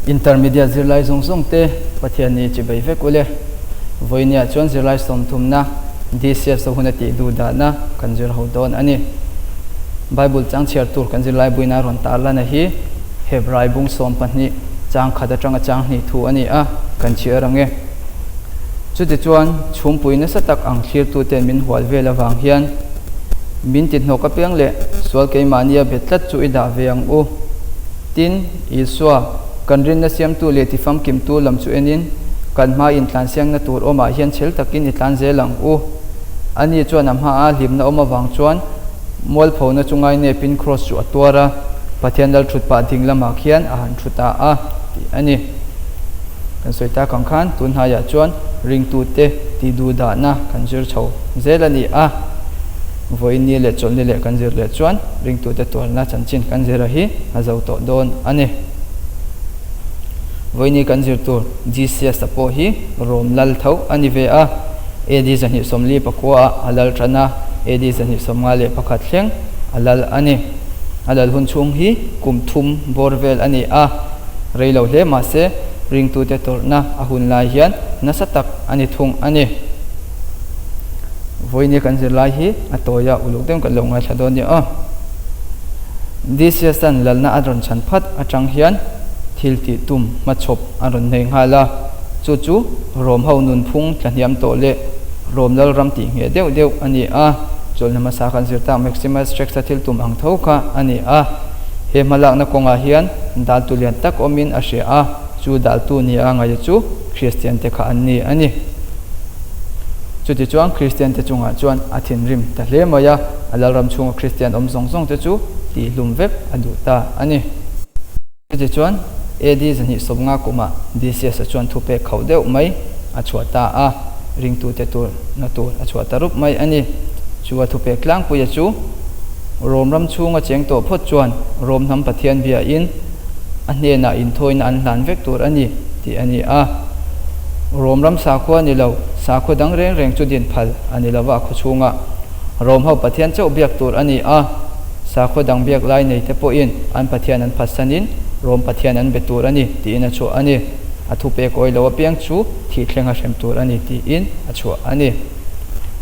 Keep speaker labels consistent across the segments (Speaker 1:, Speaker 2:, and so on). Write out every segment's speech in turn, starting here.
Speaker 1: Intermediate zirlai zawng zawng te Pathian ni chi bei vek ule. Vawinia chuan zirlai sawmthumna DCS ho huna tih duh dahna kan zir ho dawn a ni. Bible chang chhiar tur kan zirlai buina rawn tarlana hi Hebrai bung 12 chang khat atanga chang hnih thu a ni a, kan chhiar ang e. Chutichuan chhumpui nasa tak ang thlirtuten min hual vel avang hian min ti hnawk apiang leh sual keimahnia bet tlat chu i dah ve ang u. Tin, Isua, kan rinna siamtu leh tifamkimtu lam chu enin, kan hma intlansiangna tur awmah hian chhel takin i tlan zel ang u. Ani chuan a hmaa hlimna awm avang chuan mualphona chu ngainepin kraws chu a tuar a, Pathian lal thut pah ding lamah khian a han thu ta a, tih a ni. Kan sawi tak ang khan tun hnaiah chuan ringtute tih duhdahna kan zir chho zel a ni a. Vawiin ni leh chawlhni leh kan zir leh chuan ringtute tuarna chanchin kan zira hi a zo tawh dawn a ni. Vawiin kan zir tur GCS-a pawh hi Rom lal tho a ni ve a. AD 244 ah a lal tan a, AD 251 thleng a lal a ni. A lal hun chhung hi kum thum bawr vel a ni a. Rei lo hle mahse ringtute tawrhna a hun lai hian nasa tak a ni thung a ni. Vawiin kan zir lai hi a tawi a, uluk deuhin kan lo ngaithla dawn nia aw. DCS-a'n lalna a rawn chhan phat atang hian thil tih tum hmachhawp a rawn nei nghal a, chu chu Rom ho nunphung tlahniam tawh leh Rom lalram tih ngheh deuh deuh a ni a, chawlhna hmasa kan zir tak Maximus Rex-a thil tum ang tho kha a ni a. He hmalakna kawngah hian daltu lian tak awmin a hria a, chu daltu nia ngaia chu Kristian te kha an ni a ni. Chutichuan Kristian te chungah chuan a thinrim ta hle mai a, a lalram chhunga Kristian awm zawng zawng te chu tihhlum vek a duh ta a ni. Chutichuan AD 250 kumah Decius-a chuan thupek khauh deuh mai a chhuah ta a, ringtute turna tur a chhuah ta rup mai a ni. Chu a thupek tlangpuia chu Rom ram chhunga cheng tawh phawt chuan Rom hnam Pathian biain a hnenah inthawina an hlan vek tur a ni tih a ni a. Rom ram sakhua ni lo, sakhua dang reng reng chu din phal a ni lova a khaw chhungah Rom ho Pathian chauh biak tur a ni a. Sakhua dang biak lai nei te pawhin an Pathian an phatsanin Rom Pathian an be tur a ni tiin a chhuah a ni. A thupek awi lo apiang chu thih thleng a hrem tur a ni tiin a chhuah a ni.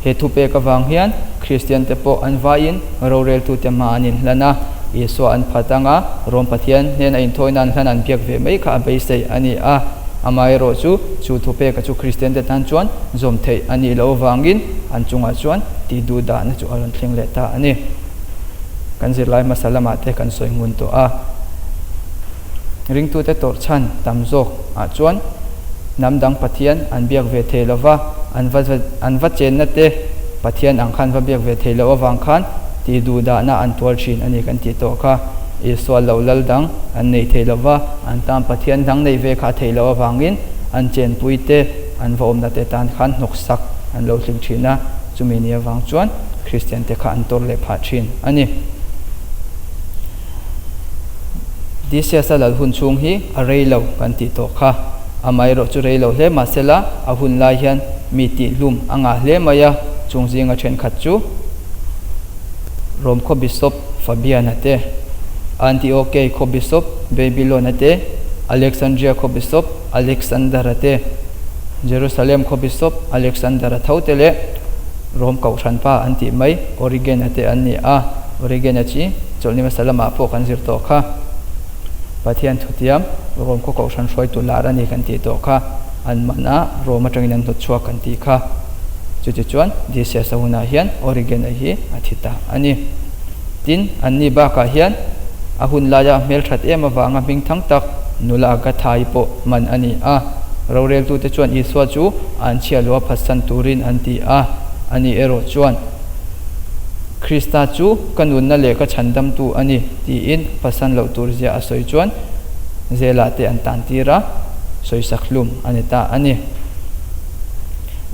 Speaker 1: He thupek avang hian Kristian te pawh an vaiin roreltute hma an inhlan a, Isua an phat anga Rom Pathian hnena inthawina an hlan an biak ve mai kha a beisei a ni a. Amaherawh chu, chu thupeka chu Kristian te tan chuan zawm theih a nih loh avangin an chungah chuan tih duh dahna chu a rawn thleng leh ta a ni. Kan zirlai hmasa lamah te kan sawi ngun tawh a. Ringtute tawrh chhan tam zawk ah chuan hnam dang Pathian an biak ve thei lova, an va an va chenna te Pathian ang khan va biak ve thei loh avang khan tih duh dahna an tuar thin a ni kan tih tawh kha. Isua lo lal dang an nei thei lova, an tan Pathian dang neih ve kha a theih loh avangin an chenpui te an va awmna te tan khan hnawksak an lo hlim thin a, chumi ni avang chuan Kristian te kha an tawr leh phah thin a ni. Decius-a lal hun chhung hi a rei lo kan tih tawh kha. Amaherawh chu rei lo hle mah sela, a hun lai hian mi tihhlum a ngah hle mai a, chung zinga thenkhat chu Rom khaw Bishop Fabian-a te, Antiochei khaw Bishop Babylon-a te, Alexandria khaw Bishop Alexander-a te, Jerusalem khaw Bishop Alexander-a tho te leh Rom kohhranpa an tih mai Origen-a te an ni a. Origen-a chi chawlhni hmasa lamah pawh kan zir tawh kha. Pathian thutiam Rom khaw kohhran hruaitu lar a ni kan tih tawh kha. An man a, Rom atangin an hnawt chhuak kan tih kha. Chutichuan Decius-a hunah hian Origen-a hi a thi ta a ni. Tin, anni bakah hian a hun laia hmelthat em avanga hming thang tak nula Agatha-i pawh man a ni a. Roreltute chuan Isua chu an chhia lua phatsan turin an ti a, ani erawh chuan, Krista chu ka nunna leh ka chhandamtu a ni, tiin phatsan loh tur zia a sawi chuan Zela te an tan tir a, sawisak hlum a ni ta a ni.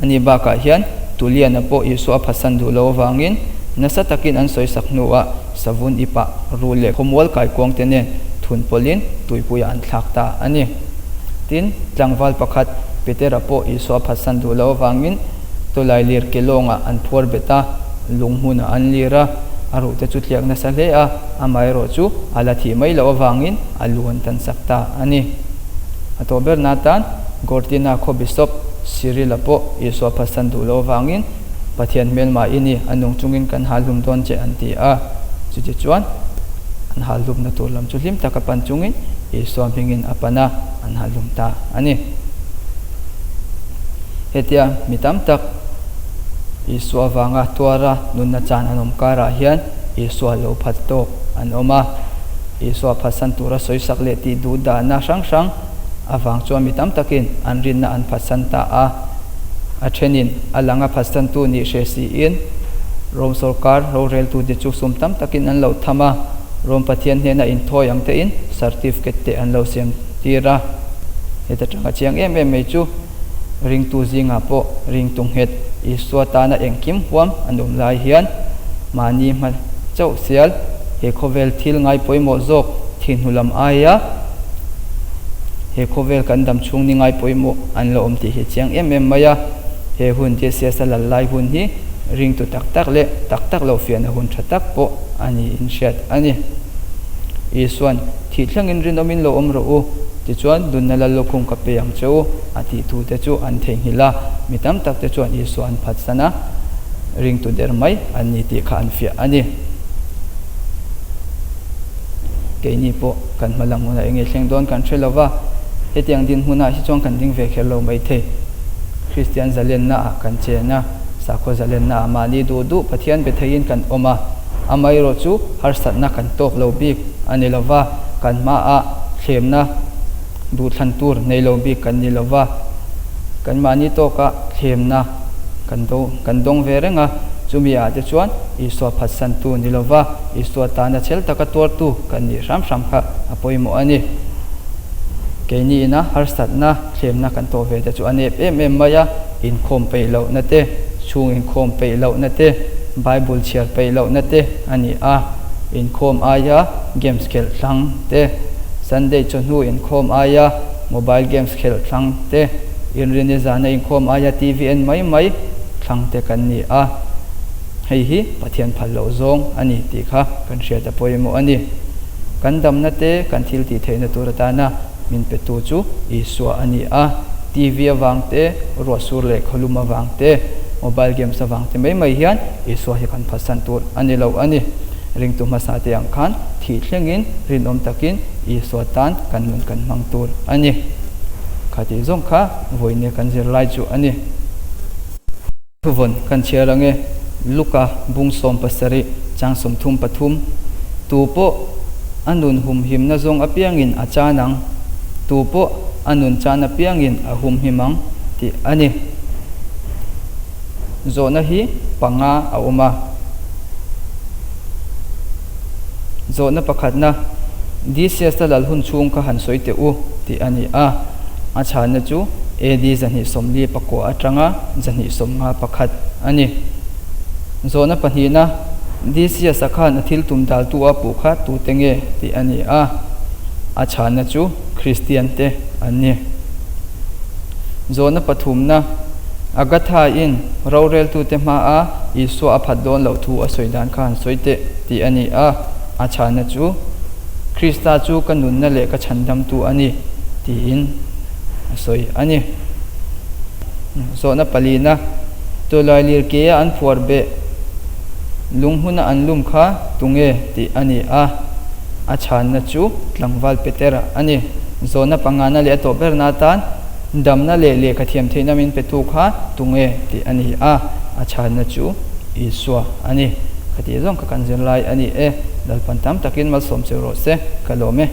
Speaker 1: Ani bakah hian Tuliana pawh Isua a phatsan duh loh avangin nasa takin an sawisak hnuah savun ipah rul leh khawmual kaikuang te nen thun pawlhin tuipuiah an thlak ta a ni. Tin, tlangval pakhat Petera pawh Isua a phatsan duh loh avangin tawlai lir ke lawngah an phuar bet a, lung hmunah an lir a, a ruh te chu tliak nasa hle a, amaherawh chu a la thih mai loh avangin a lu an tan sak ta a ni. A tawh ber na tan Gortina khaw Bishop Cyril-a pawh Isua phatsan duh loh avangin Pathian hmelma i ni, a nung chungin kan hal hlum dawn che an ti a. Chutichuan an hal hlumna tur lam chu hlim taka pan chungin Isua hmingin a pan a, an hal hlum ta a ni. Hetia mi tam tak Isua vanga tuara nunna chan an awm karah hian Isua lo phat tawk an awm a. Isua phatsan tura sawisak leh tih duh dahna hrang hrang avang chuan mi tam takin an rinna an phatsan ta a. A thenin a langa phatsantu nih hre siin Rom sawrkar roreltute chu sum tam takin an lo tham a, Rom Pathian hnena inthawi ang tein certificate te an lo siam tir a. Heta tanga chiang em em mai chu ringtu zingah pawh ringtu nghet Isua tana engkim huam an awm lai hian mahni hma chauh sial he khawvel thil ngai pawimawh zawk thih hnu lam aia he khawvel kan dam chhung ni ngai pawimawh an la awm tih hi chiang em em mai a. He hun Jesiasa lal lai hun hi ringtu tak tak leh tak tak lo fiahna hun tha tak pawh a niin hriat a ni. Isuan Thih thlengin rinawmin lo awm rawh u, tichuan dunna lal lukhum ka pe ang che u, a tih thute chu an theihnghilh a, mi tam takte chuan Isua an phatsan a, ringtu der mai an ni tih kha an fiah a ni. Keini pawh kan hma lam hunah enge thleng dawn kan hre lo va, hetiang dinhmunah hi chuan kan ding ve kher lo maithei. Kristian zalennaah kan chen a, sakhaw zalennaah mahni duh duh Pathian be theiin kan awm a, amaherawh chu harsatna kan tawk lo bik. A ni lo va, kan hmaah thlemna duhthlan tur nei lo bik kan ni lo va, kan mahni tawkah thlemna kan do kan dawng ve reng a, chumi ah te chuan Isua phatsantu ni lo va, Isua tana chhel taka tuartu kan nih hram hram kha a pawimawh a ni. Keini ina harsatna thlemna kan tawh ve te chu a nep em em mai a, inkhawm peih lohna te, chhung inkhawm peih lohna te, Bible chhiar peih lohna te a ni a. Inkhawm aia games khelh thlang te, Sunday chawhnu inkhawm aia mobile games khelh thlang te, Inrini zana inkhawm aia TV en mai mai thlang te kan ni a. Hei hi Pathian phal loh zawng a ni tih kha kan hriat a pawimawh a ni. Kan damna te kan thil tih theihna tur atana Min petu chu Isua a ni a, TV avang te, ruahsur leh khawlum avang te, mobile games avang te mai mai hian Isua hi kan phatsan tur a ni lo a ni. Ringtu hmasa te ang khan thih thlengin rinawm takin Isua tan kan nun kan hmang tur a ni. Khatih zawng kha vawiin kan zirlai chu a ni. Thuvawn kan chhiar ang e, Luka bung 17 chang 33, Tu pawh a nun humhimna zawng apiangin a chan ang, tu pawh a nun chan apiangin a humhim ang tih a ni. Zawhna hi panga a awm a. Zawhna pakhatna, DCS-a lal hun chhung kha han sawi teh u tih a ni a. A chhanna chu AD 249 atanga 251 a ni. Zawhna pahnihna, DCS-a khan a thil tum daltu a puh kha tute nge tih a ni a. A chhanna chu Kristiante an ni. Zawhna pathumna, Agatha-in roreltute hmaa Isua a phat dawn loh thu a sawi dan kha han sawi teh tih a ni a. A chhanna chu, Krista chu ka nunna leh ka chhandamtu a ni, tiin a sawi a ni. Zawhna palina, Tawlailir kea an phuar beh lung hmuna an lum kha tunge tih a ni a. A chhanna chu tlangval Petera a ni. Zawhna pangana leh a tawh berna atan damna leh lehkha thiam theihna min petu kha tunge tih a ni a, a chhanna chu Isua a ni. Khatih zawng kha kan zirlai a ni e. Lalpan tam takin malsawm che rawh se, ka lawm e.